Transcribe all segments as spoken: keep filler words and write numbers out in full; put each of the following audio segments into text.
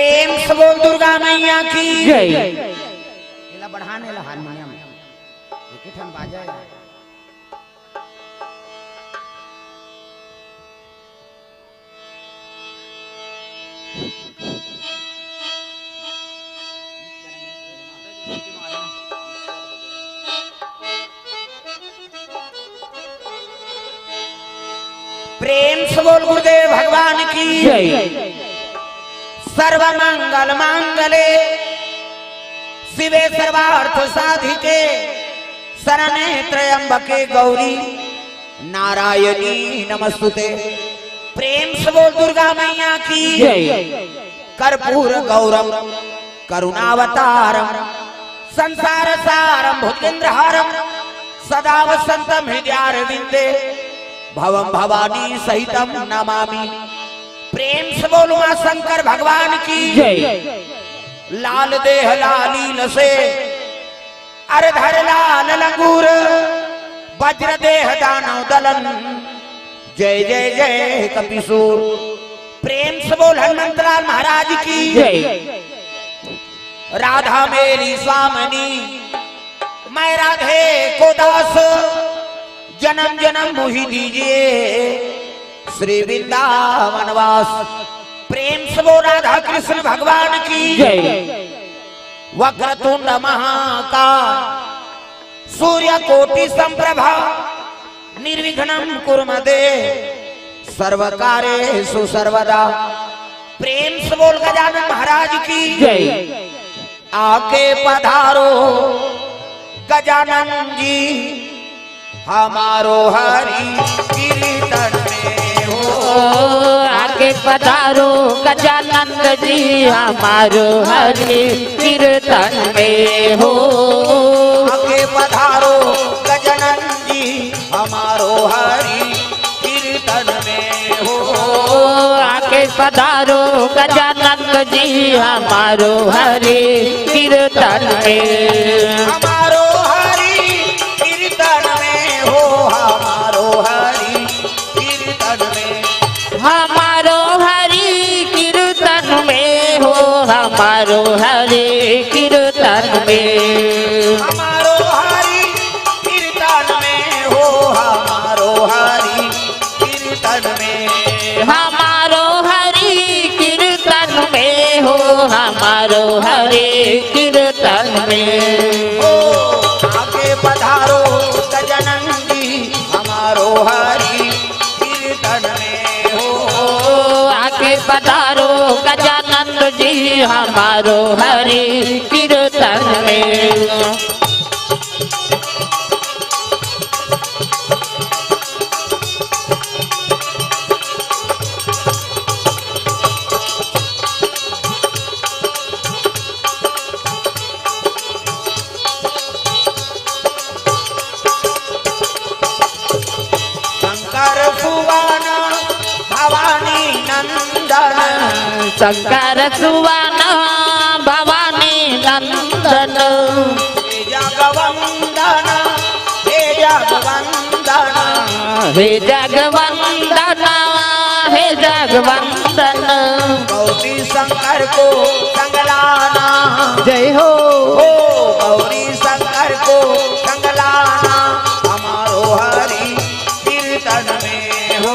प्रेम से बोल दुर्गा मैया की जय। एला बढ़ाने ला हारमोनियम। एक ठन बाजा है। प्रेम से बोल गुरुदेव भगवान की जय। सर्व मंगल मांगले शिवे सर्वार्थ साधिके शरणे त्र्यंबके गौरी नारायणी नमस्तुते। प्रेम से बोल दुर्गा मैया की जय। कर्पूर गौरम करुणावतारम संसार सारम भुजगेंद्र हारम सदा वसंतम हृदयारविंदे भवम भवानी सहितम नमामि। प्रेम से बोल उमा शंकर भगवान की जय। लाल देह लालीन से अरे धर लाल लंगूर, वज्र देह दानव दलन, जय जय जय कपिसूर। प्रेम से बोल हनुमंतलाल महाराज की जय। राधा मेरी स्वामिनी, मैं राधे को दास, जन्म जन्म मुहि दीजिए श्री वृंदावन वास। प्रेम से बोल राधा कृष्ण भगवान की जय। वक्रतुंड महाकाय सूर्य कोटि संप्रभा निर्विघ्नं कुरु मे देव सर्व कार्येषु सर्वदा। प्रेम से बोल गजानन महाराज की जय। आके पधारो गजानन जी हमारो हरि कीर्तन में हो। आके पधारो गजानंद जी हमारो हरि कीर्तन में हो। आके पधारो गजानन जी हमारो हरि कीर्तन में हो। आके पधारो गजानंद जी हमारो हरि कीर्तन में। हमारो हरि कीर्तन में हो, हमारो हरि कीर्तन में। हमारो हरि कीर्तन में हो, हमारो हरि कीर्तन में। हमारो हरि कीर्तन में हो, हमारो हरि कीर्तन में। हमारो हरि कीर्तन में हो, हमारो हरि कीर्तन में। हो आके पधारो गजानन जी हमारो हरि कीर्तन में हो। आके पधारो गजानंद जी हमारो हरि कीर्तन में। शंकर सुवन भवानी नंदन। शंकर सुवन भवानी नंदन। हे जगवंदन, हे जगवंदन। हे जगवंदन, हे जगवंदन। गौरी शंकर को संग लाना। जय हो। हो गौरी शंकर को संग लाना। हमारो हरि कीर्तन में हो।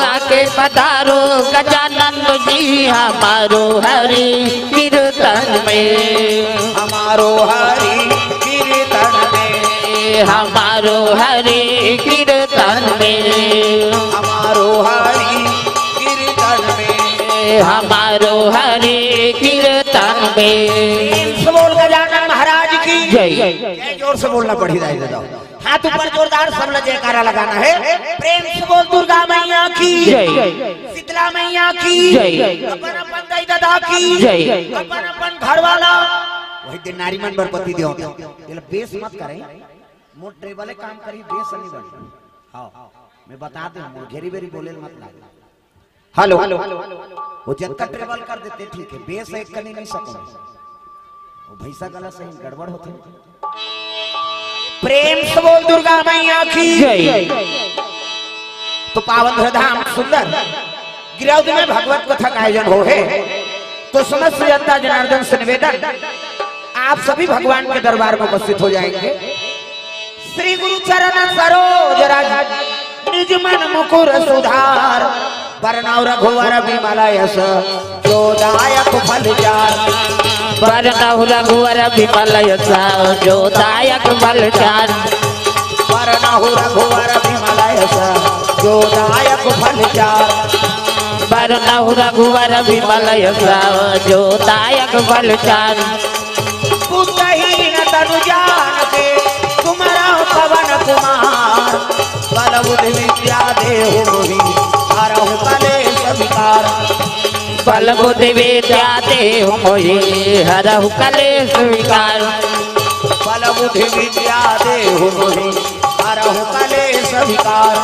आके पधारो गजानंद जी हमारो हरि कीर्तन में। हमारो हरि कीर्तन में। हमारो हरि कीर्तन में। हमारो हरि कीर्तन में। हमारो हरि कीर्तन में। प्रेम से बोल गजानन महाराज की जय। जय जोर से बोलना पड़ी दाई दादा। हाथ ऊपर जोरदार सब ला जयकारा लगाना है। प्रेम से बोल दुर्गा मैया की जय। शीतला मैया की जय। अपन अपन दाई दादा की जय। अपन अपन घर वाला। वही दिन नारी मन बर पति दियो। ये ला बेस मत करे। मोर ट्रेबल काम करी बेस नहीं बनी। हाँ, मैं बता दे हूँ, घेरी बेरी बोले मत लागे। हेलो, वो जतका ट्रेबल कर देते ठीक है, बेस एक कनी नहीं सकूं। वो भैंसा गला सही गड़बड़ होते। प्रेम से बोल दुर्गा मैया की जय। तो पावन धाम सुंदर गिरौद में भगवत कथा का आयोजन हो है। तो समस्त जनता जनार्दन से निवेदन, आप सभी भगवान के दरबार में उपस्थित हो जाएंगे। श्री गुरु चरण सरोज रज, निज मन मुकुर सुधार। बरनउँ रघुवर विमल यस, जो दायक फल चार। बरनउँ रघुवर विमल यस, जो दायक फल चार। बरनउँ रघुवर विमल यस, जो दायक फल चार। बरनउँ रघुवर विमल यस, जो दायक फल चार। पुत्रहीन तनु जान के, सुमरउँ पवन कुमार। बल बुद्धि विद्या देहु मोहि, हरहु कलेस विकार। बल बुद्धि विद्या देहु मोहि, हरहु कलेस विकार। बल बुद्धि विद्या देहु मोहि, हरहु कलेस विकार।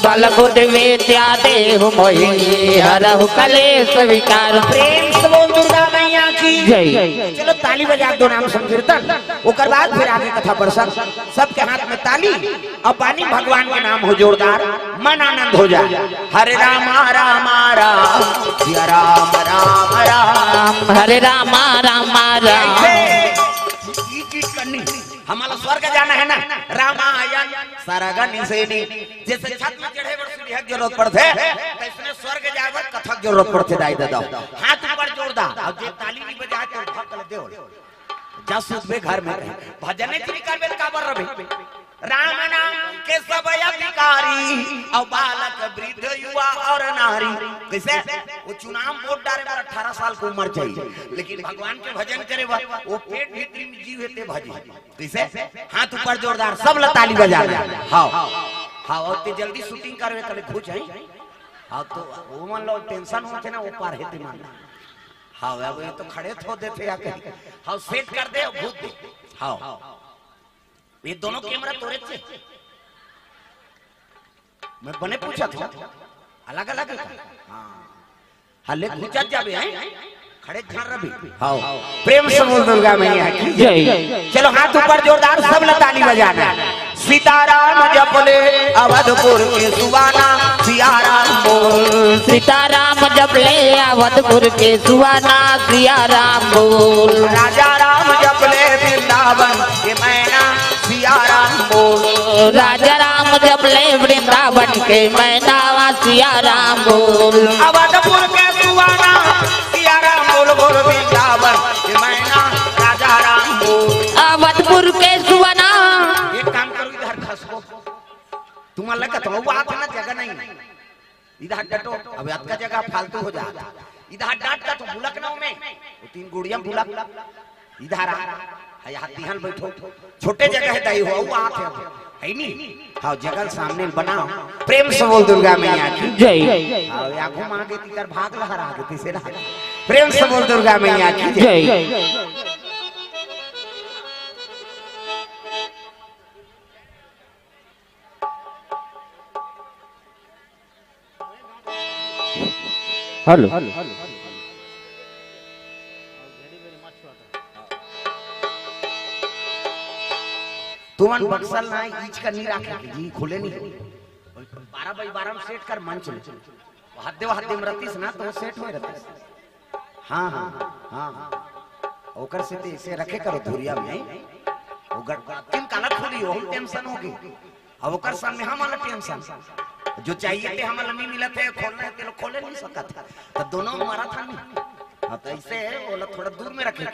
बल बुद्धि विद्या देहु मोहि, हरहु कलेस विकार। प्रेम से बोल दुर्गा मैया की जय। चलो ताली बजा दो, नाम संकीर्तन, ओकर बाद फिर आगे कथा प्रसंग। सबके हाथ में ताली और पानी, भगवान के नाम हो जोरदार, मन आनंद हो जाए। हरे रामा रामा राम, सिया राम राम राम। हरे रामा रामा राम। ऐसे ई चीज करनी, हमला स्वर्ग जाना है ना, रामायण सरग निसेनी। जैसे छत में चढ़े बर सीढ़िया के जरूरत पड़थे, तैसने स्वर्ग जाए बर कथा के जरूरत पड़थे। दाई ददा, हाथ ऊपर जोरदार, अउ जे ताली नहीं बजाए तो भक्कल देवल। जा सुतबे घर में रहे। भजने च नइ करबे त काबर रबे? राम नाम के सब अधिकारी, अउ बालक वृद्ध युवा और नारी। कइसे? वो चुनाव वोट डारे बर अठारह साल के उमर चाहिए, लेकिन भगवान के भजन करे बर वो पेट भीतरी में जीव हे ते भजी। कइसे? हाथ ऊपर जोरदार, सब ला ताली बजा दे। हाँ, हाँ, अउ ते जल्दी shooting करबे तले खुश है। हाँ, तो वो मन लो tension होथे ना, वो पार हे ते मन। हाँ, अब ये तो खड़े थो देथे या कहीं। हाँ, set कर दे, भूत दे। हाँ, ये दोनों camera तोरे से। मैं बने पूछा था, अलग अलग है का? हाँ, हले घुचत जाबे हैं, खड़े झार रबे। हाँ, प्रेम से बोल दुर्गा मैया की जय। चलो हाथ ऊपर जोरदार, सब ला ताली बजाना। सीताराम जप ले अवधपुर के सुबाना, सिया राम बोल। सीताराम जप ले अवधपुर के सुबाना, सिया राम बोल। राजा राम जप ले वृंदावन के मैना, सिया राम बोल। राजा राम जप ले वृंदावन के मैना, सिया राम बोल। अवधपुर के सुबाना, सिया राम बोल, बोल वृंदावन के मैना, राजा राम बोल। अवधपुर के सुबाना। एक काम करो, इधर खसको। तुम्हारा लगा तो वो आथे ना, जगह नहीं। इधर डटो, अब अतका जगह फालतू हो जात। इधर डट का तो भुलक ना में, वो तीन गुड़िया भुलक। इधर आ, है यहाँ तिहन बैठो। छोटे जगह है दाई हो, वो आथे, है नी? हाँ, जगह सामने बनाओ। प्रेम से बोल दुर्गा मैया की जय। हाँ, या घुमा के तीतर भाग लहरा के तीसरे रहा। प्रेम से बोल दुर्गा मैया की जय। जय। हेलो। तुमन बक्सल ना ईच का नहीं राखे जी, खुले नहीं। बारह by बारह में set कर मंच में। हद्दे हद्दे में रहतीस ना तो set होए रहतीस। हाँ, हाँ, हाँ, हाँ। ओकर से ते इसे रखे करो धुरिया में। वो गट-, तीन काला खुली, वो tension होगी। अब ओकर सामने हमन ला tension। जो चाहिए ते हमन ला नहीं मिलत है, खोलना है, ते लोग खोले नहीं सकत। तो दोनों मरत हन। हाँ, तो ऐसे है, ओला थोड़ा दूर में रखे।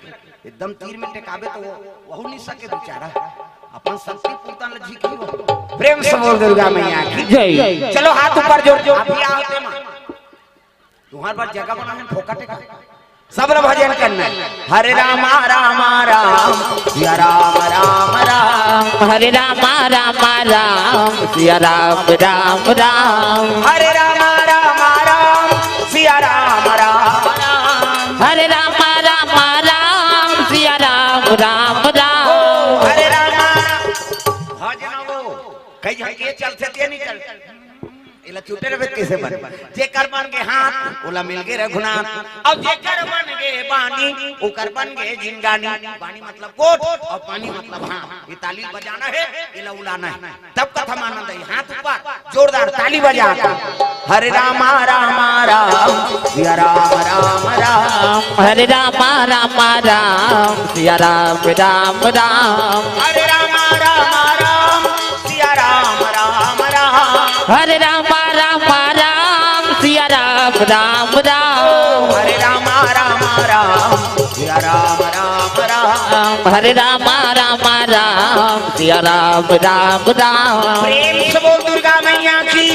एकदम तीर में टेकाबे तो वो, वहू नहीं सके बेचारा। अपन शक्ति पूर्तन ला झींकी हो। प्रेम से बोल दुर्गा मैया की जय। चलो हाथ ऊपर जोड़, जोड़। अभी आओ ते माँ। तुम्हारे पास जगह बना है, फोकट है का? सब ला भजन करना है। हरे रामा रामा राम, सिया राम राम राम। हरे रामा रामा राम, सिया राम राम राम। हरे रामा रामा राम, सिया राम राम राम। हरे रामा रामा राम, सिया राम राम राम। ओ, हरे रामा। भजन वो, कई झन के चलथे ते नहीं चलथे। एला छूटे रहे कैसे बन? जेकर बन गे हाथ, ओला मिल गे रघुनाथ। अब जेकर बन गे बानी, ओकर बन गे जिंदगानी। बानी मतलब गोठ और पानी मतलब हाँ। ये ताली बजाना है, एला उलाना है, तब कथा में आनंद आई। हाथ ऊपर, जोरदार ताली बजा। हरे रामा रामा राम, सिया राम राम राम। हरे रामा रामा राम, सिया राम राम राम। हरे रामा रामा राम, सिया राम राम राम। हरे रामा रामा राम, सिया राम राम राम। हरे रामा रामा राम, सिया राम राम राम। हरे रामा रामा राम, सिया राम राम राम। प्रेम से बोल दुर्गा मैया की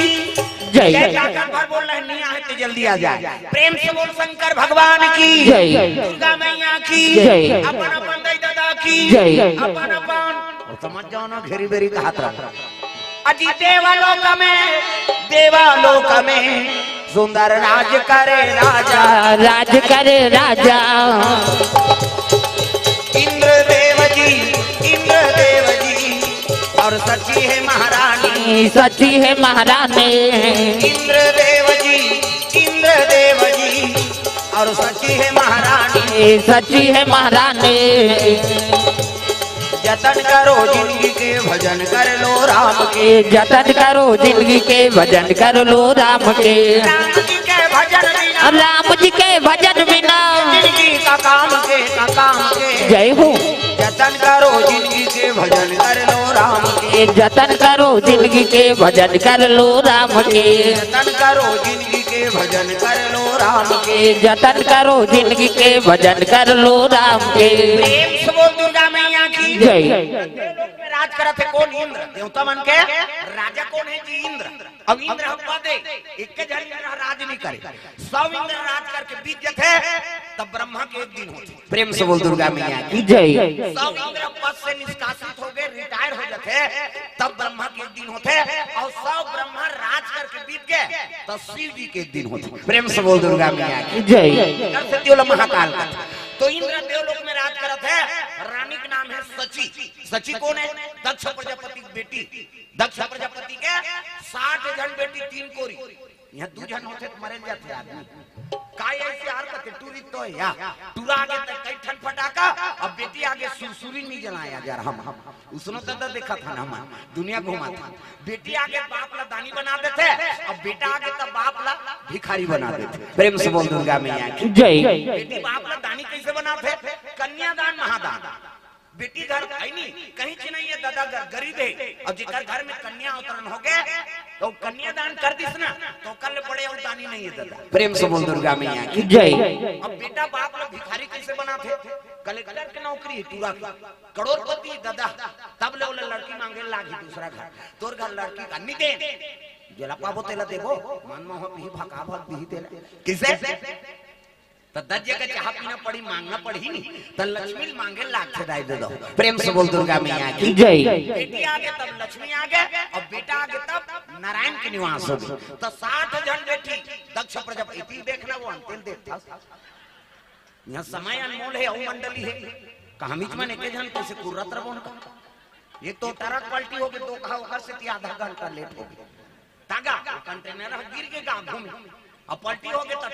जय। जय। काका भर बोल रहे, नहीं आए तो जल्दी आ जाए। प्रेम से बोल शंकर भगवान की जय। दुर्गा मैया की जय। अपन अपन दाई दादा की जय। अपन अपन, समझ जाओ ना, घेरी बेरी का हाथ रख। अजी देवलोक में, देवलोक में सुंदर राज करे राजा। राज करे राजा। इंद्र देव जी, इंद्र देव जी, और सची है महारानी। सची है महारानी। इंद्र देव जी, इंद्र देव जी, और सची है महारानी। सची है महारानी। जतन करो जिंदगी के, भजन कर लो राम के। जतन करो जिंदगी के, भजन कर लो राम के। राम जी के भजन बिना, राम जी के भजन बिना जिंदगी का काम के, का काम के। जय हो। जतन करो जिंदगी के, भजन कर लो राम के। जतन करो जिंदगी के, भजन कर लो राम के। जतन करो जिंदगी के, भजन कर लो राम के। जतन करो जिंदगी के, भजन कर लो राम के। प्रेम से बोल दुर्गा मैया की जय। देवलोक में राज करत है कौन? इंद्र। देवता मन के राजा कौन है जी? इंद्र। अब इंद्र ह पद है, एक के जन इंद्र ह राज नहीं करे, सब इंद्र राज करके बीत जथे, तब ब्रह्मा के एक दिन होथे। प्रेम से बोल दुर्गा मैया की जय। सब इंद्र पद से निष्कासित हो गए, रिटायर हो जाते, तब ब्रह्मा के एक दिन होते, और सब ब्रह्मा राज करके बीत गए, तब शिव जी के एक दिन होते। प्रेम से बोल दुर्गा मैया की जय। कर सकती हो महाकाल का। तो इंद्र देवलोक में राज करत है, रानी का नाम है सची। सची कौन है? दक्ष प्रजापति की बेटी। दक्ष प्रजापति के साठ झन बेटी, तीन कोरी। यहाँ दू झन होथे त मरे जाथे आदमी। का ऐसे आर कथे टूरी तो या टूरा आगे त कई ठन फटाका, अब बेटी आगे सुरसुरी नहीं जलाया जा रहा हम। उसनो त देखा था ना हम, दुनिया घुमा था। बेटी आगे बाप ला दानी बना देथे, अब बेटा आगे त बाप ला भिखारी बना देथे। प्रेम से बोल दुर्गा मैया की जय। बेटी बाप ला दानी कैसे बनाथे? कन्यादान महादान। बेटी घर है नहीं, कहीं च नहीं है, दादा घर गरीब है, और जेकर घर में कन्या अवतरण हो गए, तो कन्यादान कर दिस ना, तो ओकर ले बड़े और दानी नहीं है दादा। प्रेम से बोल दुर्गा मैया की जय। अब बेटा बाप ला भिखारी कैसे बनाथे? कलेक्टर के नौकरी है, पूरा करोड़पति दादा, तब ले ओला लड़की मांगे लागी दूसरा घर, तोर घर लड़की का नहीं दे, जेला पाबो तेला देबो, मन में हो भी भका भक भी तेला। किसे? त दस जगह चाह पीना पड़ी, मांगना पड़ी नहीं, त लक्ष्मी मांगे लागथे दाई दे दो। प्रेम से बोल दुर्गा मैया की जय। बेटी आगे तब लक्ष्मी आगे, और बेटा आगे तब नारायण के निवास होगे। त साठ झन बेटी दक्ष प्रजापति देखना, वो अंतिम देखता। यहाँ समय अनमोल है, अउ मंडली है, कहामीच मन एके झन कैसे कुर्रत रबो न का। एक तो ट्रक पलटी होगे, तो कहा ओकर से आधा घंटा लेट होगे। तागा, वो कंटेनर ह गिर के गा घूमे। अब पलटी होगे त